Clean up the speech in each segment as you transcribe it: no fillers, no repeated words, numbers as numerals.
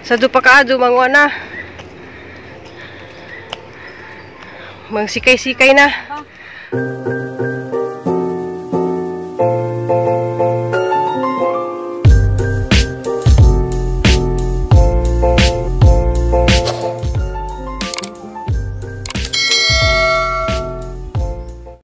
Sa dupa kaadto manguha na. Magsikay-sikay na.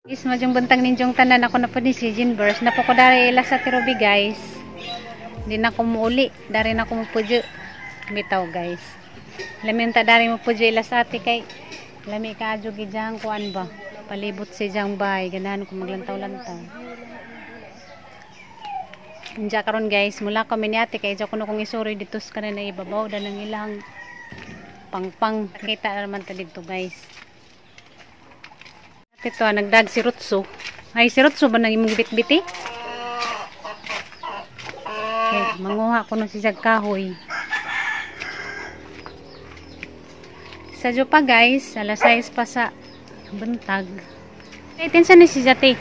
Is madyong buntag ninjong tanan, ako na po ni si Jean Burst. Napo ko dari ila sa Tirobi, guys. Hindi na ko muuli. Dari na ko mupudyo. Bitaw, guys. Lami ta dari mupudyo ila sa ati kay lami ka adyo gijang kuan ba. Palibot si jang bay. Ganahan ko maglantaw-lantaw. Unja karon, guys, mula kami ni ate kay kuno kong isuri dito sa kanan na ibabaw danang ilang pangpang. Kita na naman ta dito, guys. Ito, nagdag si Rutso. Ay, si Rutso ba nang imong bitbiti? Okay, manguha ko si Jag kahoy. Sadyo pa, guys, alas 6 pa sa buntag. Ay, tinsa ni si Jate.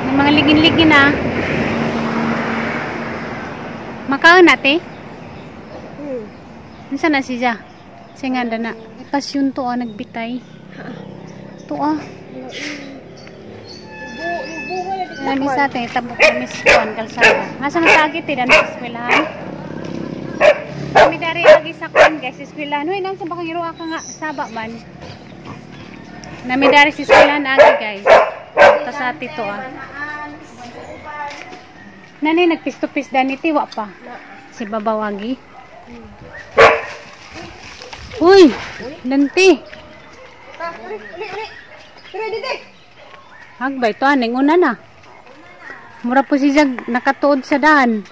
May mga ligin-ligin na. Makaon na, te? Tinsa na si Ja? Singanda na. Pasyon to ah, nagbitay. To ah. Nami sa atin, tabok kami sa kuwan, kalsada. Asa man sa agit, eh, sa eskwelahan. Kami dari lagi sa kuwan, guys, eskwelahan. Uy, nansa baka giroa ka nga, saba man. Nami dari sa eskwelahan agi, guys. Ito sa ati to ah. Nanay, nagpisto-pis daniti, wa pa. Si Babawagi. Uy, nanti. Hagbay to aning una na. Mura po si Jag nakatuod sa daan.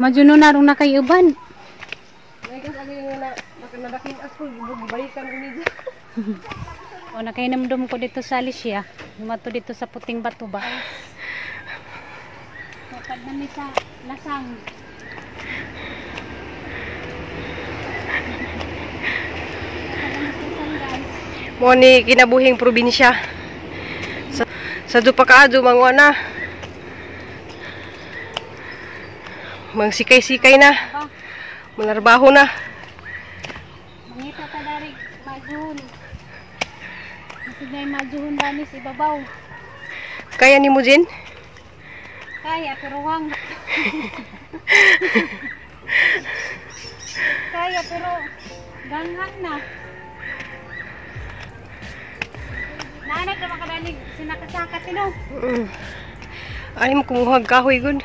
Madyo na rong nakayuban. O nakainamdum ko dito sa Alicia. Lumato dito sa Puting Bato ba? Kapag nami sa lasang. Mo ni kinabuhing probinsya. Sa dupa kaadto manguha na. Magsikay-sikay na. Manarbaho na. Mangita ta dari majuhon. Masigay majuhon danis ibabaw. Kaya ni mo, Jen? Kaya pero wang. Kaya pero ganghang na. Naanak na makadanig sinakasakat ino. Ay mo kumuha kahoy gud.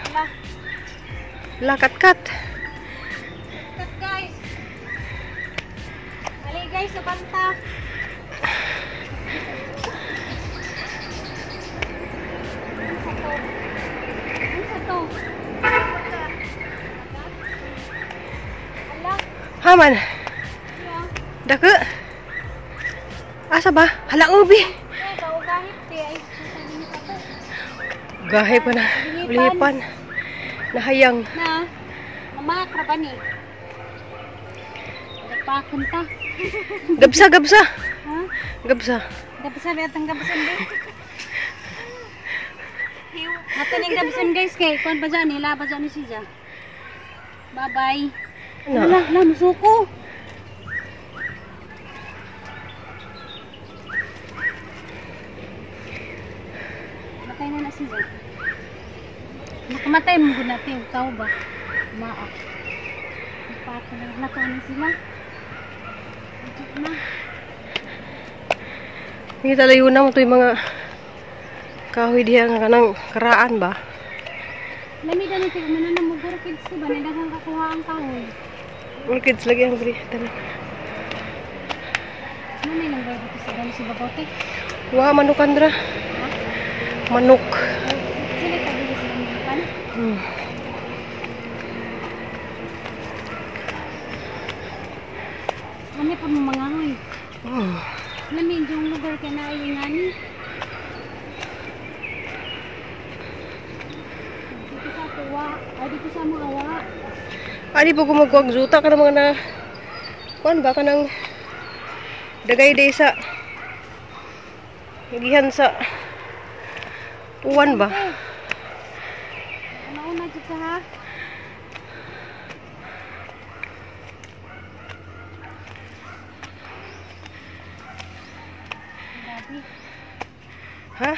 Lakat-kat. Kat, guys. Ali guys sa banta. Ano to? Haman. Dako. Asa ba? Hala ubi. Gahe pa na. Ulipan. Nahayang. Na. Mamakra ba ni? Nagpakon ta. Gabsa, gabsa. Ha? Gabsa. Gabsa, betang gabsan din. Ato ning gabsan, guys, kay kuan pa dyan, hila pa dyan ni siya. Bye-bye. Wala, wala, musuko. Matay na na siya. Nakamatay mo gud natin, tao ba? Maak. Nagpako na sila. Na. Hindi talayo na mo ito yung mga kahoy diha nga kanang karaan ba? Lami dani ti man na mo orchids ba ni daghang kakuha ang kahoy. Orchids lagi ang diri tanan. Ano na lang dito sa dani si babote? Wa manukan dra. Manok. Sila tabi sa manukan. Ano pa mo mga hoy? Lami yung lugar kay na ngani. Dito sa tuwa, ay dito sa mga wa. Ani po gumagwag zuta ka ng mga na kuan ba ka ng dagay-day sa gihan sa uwan ba? Na jud ka ha. Ha?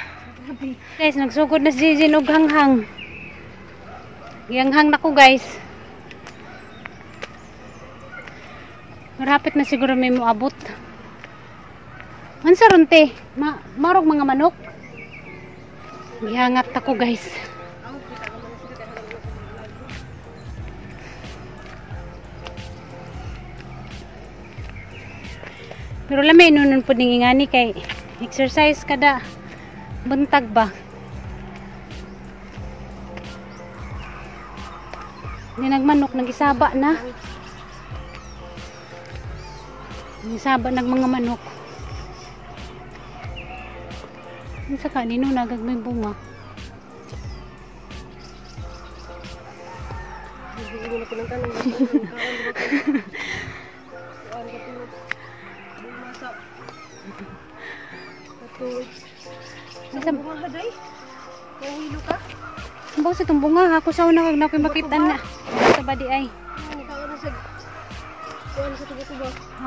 Guys, nagsugod na si Jin og hanghang. Gihanghang nako, guys. Marapit na siguro may moabot. Unsa ron te? Marog mga manok. Gihangat ako, guys. Pero lami nunon pud ning ingani kay exercise kada buntag ba. Ni nagmanok nagisaba na. Nagisaba nag mga manok. Unsa ka nino nagagmay bunga? Bunga haday? Nahilo ka? Ang sa itong bunga ha, kusaw na kag na ako'y makita na. Sa badi ay.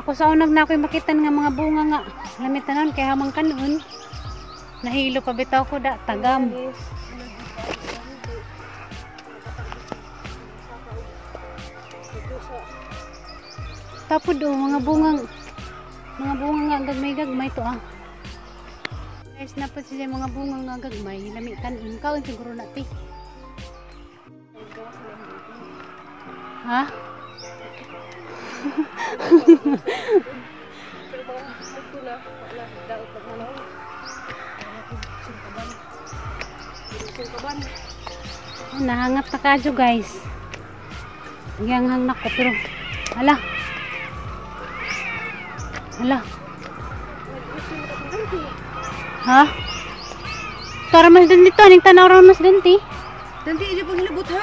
Ako sa unag na ako'y makita nga mga bunga nga. Lamit tanon kay hamang kanon. Nahilo pa bitaw ko da tagam. Tapod oh, mga bunga nga gagmay-gagmay to ah. Guys, napod sila mga bunga nga gagmay, lami tanon kaon siguro na ti. Ha? Nahangat na kadyo, guys. Gihanghang na ko pero hala. Hala. Ha? Tara mas din dito, aning tanaw ra mas din ti. Danti ijo pang hilabot ha.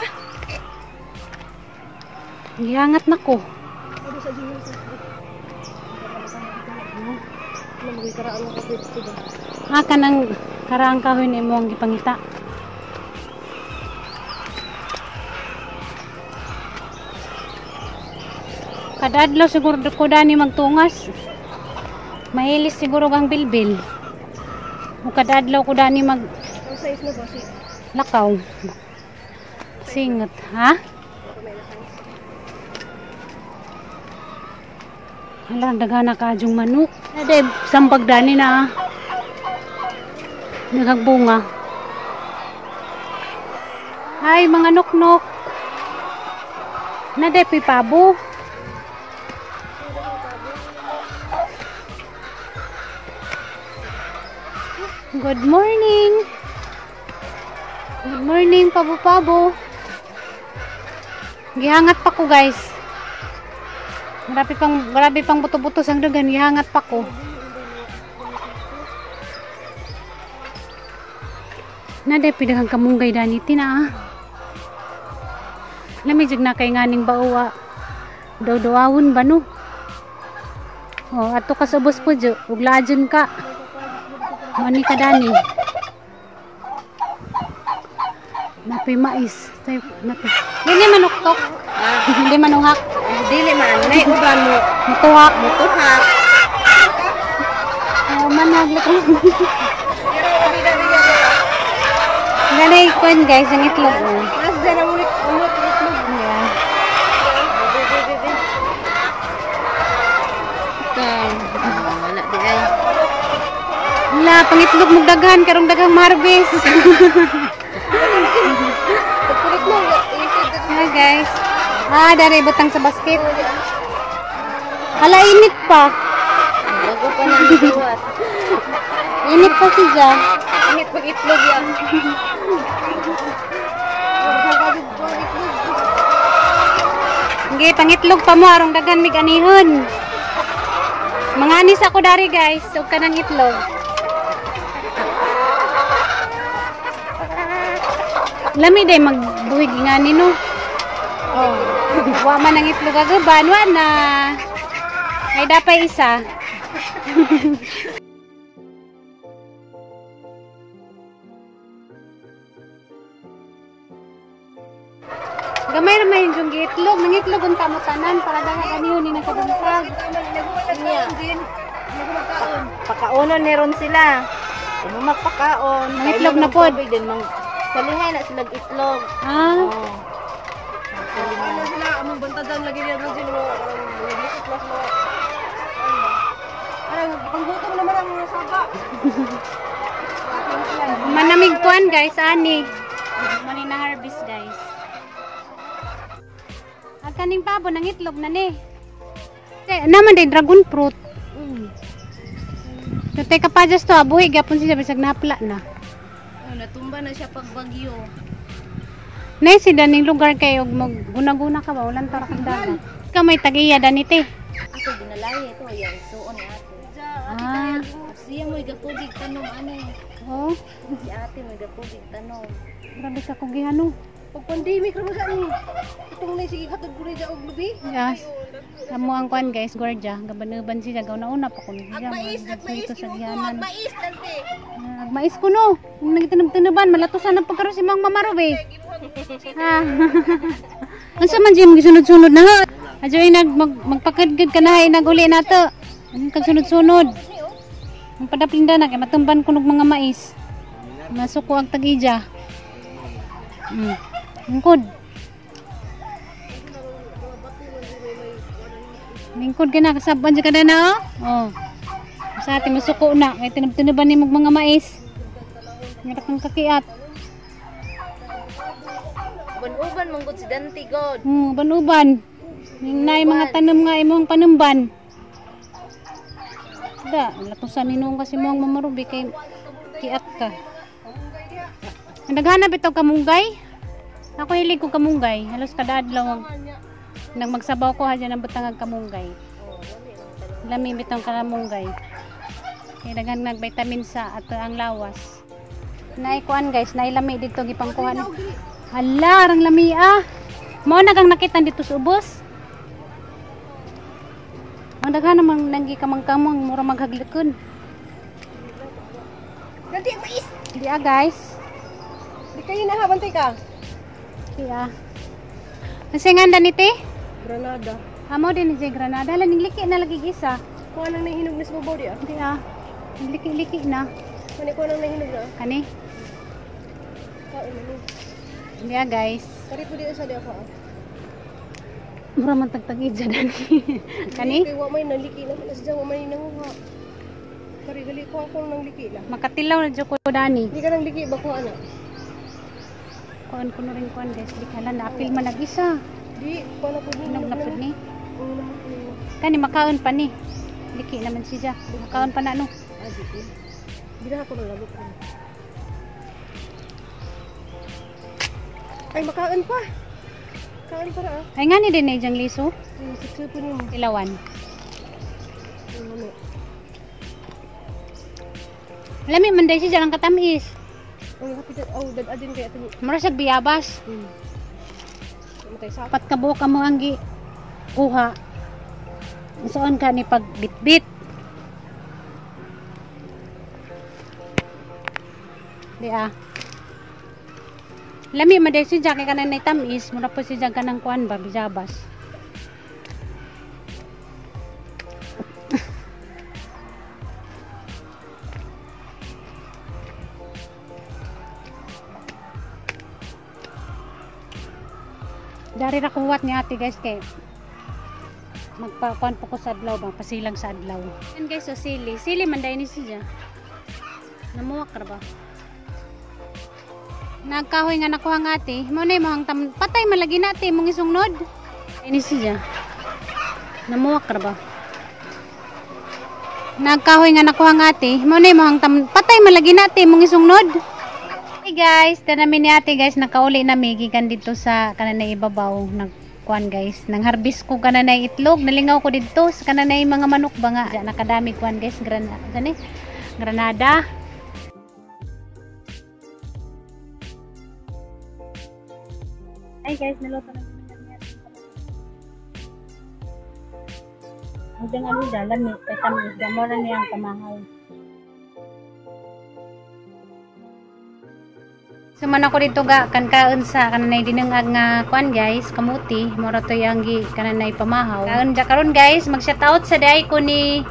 Gihangat na ko. Ah, kanang karaang kahoy na imo ang gipangita. Kada adlaw siguro ko dani magtungas. Mahilis siguro ang bilbil. O kada adlaw ko dani mag Ang size na ba si? Lakaw. Singot, ha? Hala, daghan na kadyong manok. Ade, sambag dani na. Nagagbunga. Hi, mga nuknok. Nade, pipabo. Good morning. Good morning, pabo-pabo. Gihangat pa ko, guys. Grabe pang buto-buto sang dagan, gihangat pa ko. Nade pidaghang kamunggay dani tina ah. Lami jud na kay nganing bawa. Daw-dawawon ba no? Oh, ato ka sa ubos po jo, ug lajon ka. Mani ka dani. Napi mais. Napi. Dili manuktok. Hindi manuhak. Dili man, nay uban mo. Mutuhak. Mutuhak. Oh, manag lang. Ganay kuan guys, ang itlog oh. Mas dyan ang ulit itlog. Yeah. Wala di ay. Wala, pangitlog mong daghan, karong daghang harvest. Pagkulit mo, Yeah, guys. Ah, dari butang sa basket. Hala, init pa. Bago pa nang gawas. Init pa siya. Init pag itlog yan. Sige, pangitlog pa mo arong daghan mig anihon. Manganis ako dari guys, ug kanang itlog. Lami day magbuhig ngani no. Oh. Wa man ang itlog agaban, wa na. Ay dapay isa. Gamay ra man yung giitlog, nangitlog unta mo tanan para danga ganiyon ni nakabuntag. Pakaonon ni ron sila. Kung magpakaon, Mangitlog na pod. Din mang salihay na sila itlog. Ah, Oh. Ano sila among bantadan lagi niya ron sila mga naglikot mas mga Parang panggutom naman ang mga saba. Manamig kuan guys, ani. Mani na harvest guys. Ang kaning pabo nangitlog na ni. Eh, naman day dragon fruit. So teka pa just to abuhi gyapon siya bisag napla na. Oh, natumba na siya pag bagyo. Nay si daning lugar kay og magguna-guna ka ba walang tara kang dagat. Ka may tag-iya danite. Ako ginalay ito, yan suon ni ate. Ah, Siya mo'y gakugig tanom ani. oh, Si ate mo'y gakugig tanom. grabe ka kugihano. Pag pandemic ra sa ni. Itong na sige katod ko rin og lubi. Yes. Amo ang kuan guys, gwardiya. Gabanuban siya gaw nauna pa kun siya. Mais, mais, sa gihanan. Mais tante. Ah, mais ko no. Kung nagtinab-tinaban, malatusan ang pagkaroon si Mang Mamaro eh. Ha. Unsa man siya magisunod-sunod na ha? Adyo ay nag magpakadgad ka na ay naguli na to. Anong kag sunod-sunod? Ang padaplinda na kay matumban kunog mga mais. Masuko ang tag-ija. Lingkod. Lingkod ka na kasaban ka na na oh. Oh. Sa atin masuko na kay tinab-tinaban ni mga mais. Ngara kang kakiat. Uban-uban manggod si Dante god. Uban-uban. Yung naay mga tanom nga imong panumban. Da, latusan ni noong kasi mo ang mamarubi kay kiat ka. Ang naghanap ito kamunggay. Ako hilig ko kamunggay. Halos kada adlaw nang magsabaw ko ha dyan ang butangag kamunggay. Lami bitong kamunggay. Kay daghan nag vitamin sa ato ang lawas. Naikuan guys, nailami dito gipangkuhan. Hala, arang lami ah. Mao na kang nakita dito sa ubos. Ang daghan naman nanggi kamang-kamang mura maghaglikon. Dati ang mais. Di ah guys. Di kayo na ha bantay ka. Di ah. Kasi nga danite? Granada. Amo din ni Granada. Hala ningliki na lagi isa. Kuha nang nahinog na sa babaw di ah. Di ah. Ningliki-liki na. Kani kuha nang nahinog na. Kani? Kaon na ni. Di ah guys. Kari po di sa di ako ah. Mura man tagtag ija dani. Kani? Kay wa may naliki na man sa wa may nanguha. Kari gali ko ako nang liki la. Makatilaw na jud ko dani. Di ka nang liki ba kuha na? Kuan ko na rin kuan guys. Di hala na apil man nag isa. Di kuha na pud ni. Hinog na pud ni. Oo naman, oo. Kani makaon pa ni. Liki naman siya. Makaon pa na no. Ah, di ko. Di na ako nang lamok. Ay, makaon pa. Kaon pa na ah. Ay nga ni din na ijang liso. Ay, sikso po niyo. Ilawan. Ano? Lami man day siya ang katamis. Ang hapit oh, dad-adin kay ato ni. Mura siya biyabas. Matay sa Pat kabuok ang mga gi kuha. Saan ka ni pagbitbit? Di ah. Lami man day siya kay kanang nay tamis, mura po siya kanang kuan ba biyabas. Dari ra kuwat ni ate guys kay magpakuan po ko sa adlaw ba pasilang sa adlaw. Yan guys so sili, sili man day ni siya. Namuwak ra ba? Nagkahoy nga nakuha nga ate. Mo na imong tam patay malagi na ate mong isungnod. Ini siya. Namuwak ra ba? Nagkahoy nga nakuha nga ate. Mo na imong tam patay malagi na ate mong isungnod. Hey guys, tanamin ni ate guys, nakauli na mi gikan dito sa kananay ibabaw nagkuan guys. Nang harvest ko kananay itlog, nalingaw ko dito sa kananay mga manok ba nga. Diyan, nakadami kuan guys, granada. Ay guys, naluto na kami ni ate. Ang dang ano lami, kay tamis, gamora niya ang kamahal. Suman ako dito ga kankaon sa kananay dinengag nga kuan guys, kamuti, mura to yang gi kananay pamahaw. Kaon ja karon guys, mag shout out sa day ko ni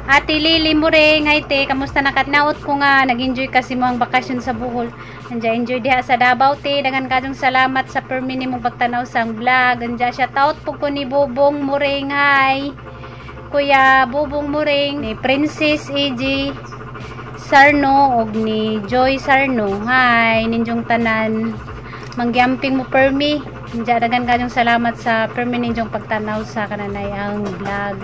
Ate Lily Mureng. Hi te, kamusta na ka? Naot ko nga nag-enjoy kasi mo ang bakasyon sa Bohol. Anja enjoy diha sa Davao te. Daghan kayong salamat sa permi mong pagtanaw sa vlog. Anja shout out po ko ni Bobong Mureng. Hi. Kuya Bobong Mureng, ni Princess EG Sarno og ni Joy Sarno. Hi, ninjong tanan. Mangyamping mo permi. Anja daghan kayong salamat sa permi ninjong pagtanaw sa kananay ang vlog.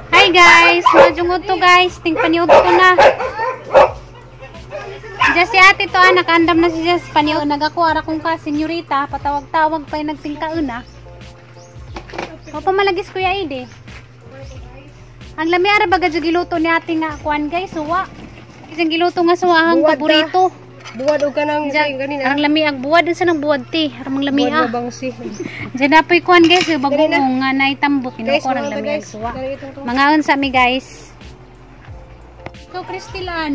Hi guys, majungod to guys, ting paniud ko na. Diyan si ate to ah, nakaandam na si Jess paniud. Nagako ara kong ka senyorita, patawag-tawag pa yung nagtingkaon ah. O pamalagis kuya Ide. Ang lami ara baga jud giluto ni ate nga kuan guys, suwa. Isang giluto nga suwa ang Buwad ta. paborito. Buwad og kanang Diyan, ganina. Ang lami ang buwad unsa nang buwad ti, arang lami Buwad ah. nga bangsi. Diyan na po'y kuan guys, yung bagoong nga naitambok Guys, kinukuha ang mga lami ang guys. suwa. Dali itong to. Mangaon sa mi guys. So Kristilan.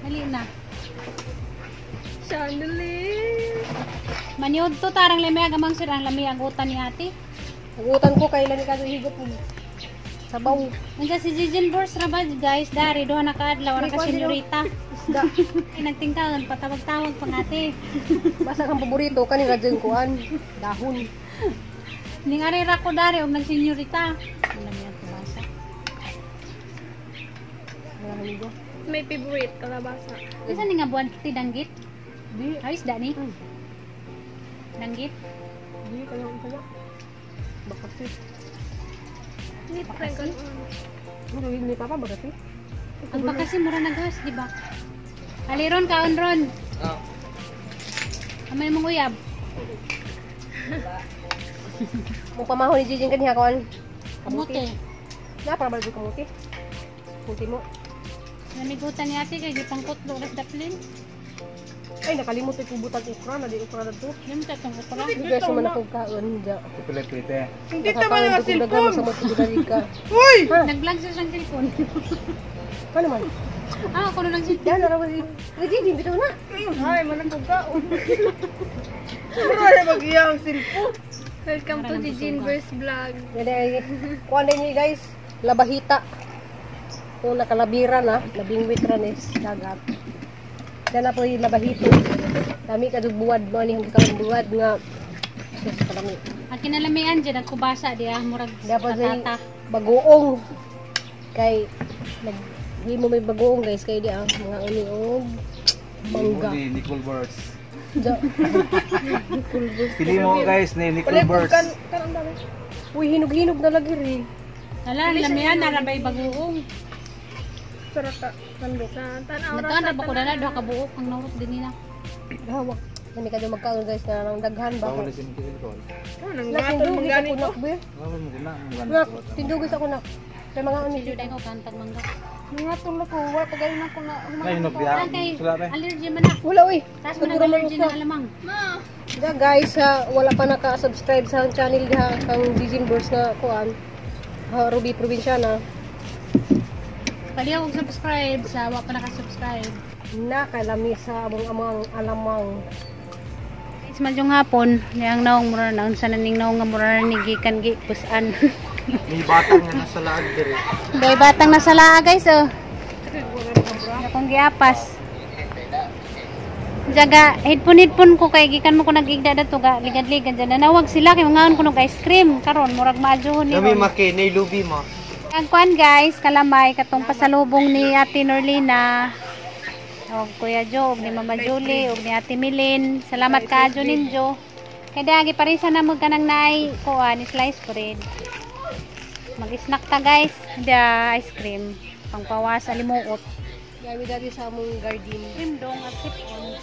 Dali na. Chandelier. Maniod to tarang lami ang amang sir ang lami ang utan ni ate. Utan ko kailan ka higop mo. Sabaw. Nandiyan si Jijin Bors ra ba guys, dari duha na kaadlaw ra May ka kuwan din, oh. senyorita. Isda. Ay nagtingkaon patawag-tawag pa nga ate. Basta kang paborito kanina dyan kuan. Dahon. Ning ari ra ko dari og nagsenyorita. Ang lami ang kubasa. May favorite kalabasa. Isa ni nga buwan ti danggit? Di. Ay isda ni. Danggit. Di kayo ang kanya. Bakasi. Ni Bakasi? Ano ni Papa bakasi? Ang bakasi mura na guys, di ba? Aliron kaon ron. Amay mong uyab. Mong pamahon ni Jijin kaniya kuan. Kamote. Na para ba kamuti? Kamuti mo. Namigutan ni ate kay gipangkutlo ras daplin. Ay nakalimot ko butang okra na di okra na to. Lim ta tong okra. Di guys man ako kaon ja. Pipilipite. Hindi tama nga cellphone. cellphone. Sa mga ka. Uy! Nag-vlog siya siyang cellphone. Kano man? Ah, ako na lang cellphone. Yan ara ba si Jijin bitaw na. Ay, manang kaon. Pero na magiya ang cellphone. Welcome to the Jinverse Vlog. Yan ay kuan din ni guys, labahita. Kung nakalabira na, labingwit ra ni sa dagat. Yan na po yung labahito. Dami ka dug buwad mo ni hanggang buwad nga sus kalami. Ang kinalamian dyan, ang kubasa di ah, murag Dapat ay patata. bagoong kay naghimo may bagoong guys kay di ah mga uni og mangga. Ni Nicole Burks. Ja. Pili mo guys ni Nicole Burks. Kan kan ang dami. Uy, hinog-hinog na lagi rin. Ala, ang lamian, narabay bagoong. Sarata. Sa tanaw ra. Nagkaan na ba ko na duha ka buok ang naurot din nila. Hawak. Kami ka magkaon guys na nang daghan ba. Bawal na si Nicole. Oh, nang Na gaton tindugis ako mangganito. nak be. Bawal mo guna. Nak, tindugis ako nak. Kay mga uni. Medyo dahil ko kantag mangga. Mga tulog ko, wa tagay na ko na. Ay, hinog diya. Ang kay Sula be. allergy man na. Wala uy. Taas mo Siguro nag allergy man ng alamang. Da guys, ha, wala pa naka-subscribe sa akong channel diha kang Dijin Birds nga kuan. Ha, Ruby Provinciana. Paliw og subscribe sa wa pa naka-subscribe. Nakalami sa among amang alamang. Guys, madyong hapon, niyang naong mura na unsa na ning naong nga mura na ni gikan gi pusan. May batang nga nasa laag dire. Day batang nasa laa guys oh. Akong giapas. Jaga, headphone headphone ko kay gikan mo ko nagigda dato ga ligad-ligad dyan. Nanawag sila kay mangaon ko nog ice cream karon murag maajohon ni. Kami maki, lubi mo. Ang kuan guys, kalamay katong pasalubong ni Ate Norlina. Og Kuya Joe, og ni Mama Julie, og ni Ate Milin. Salamat kaayo ninyo. Kay dagi parisa na mo kanang naay kuan slice bread. Mag-snack ta guys, da ice cream pangpawas alimuot. Gami dati sa among garden. Cream dong at sipon.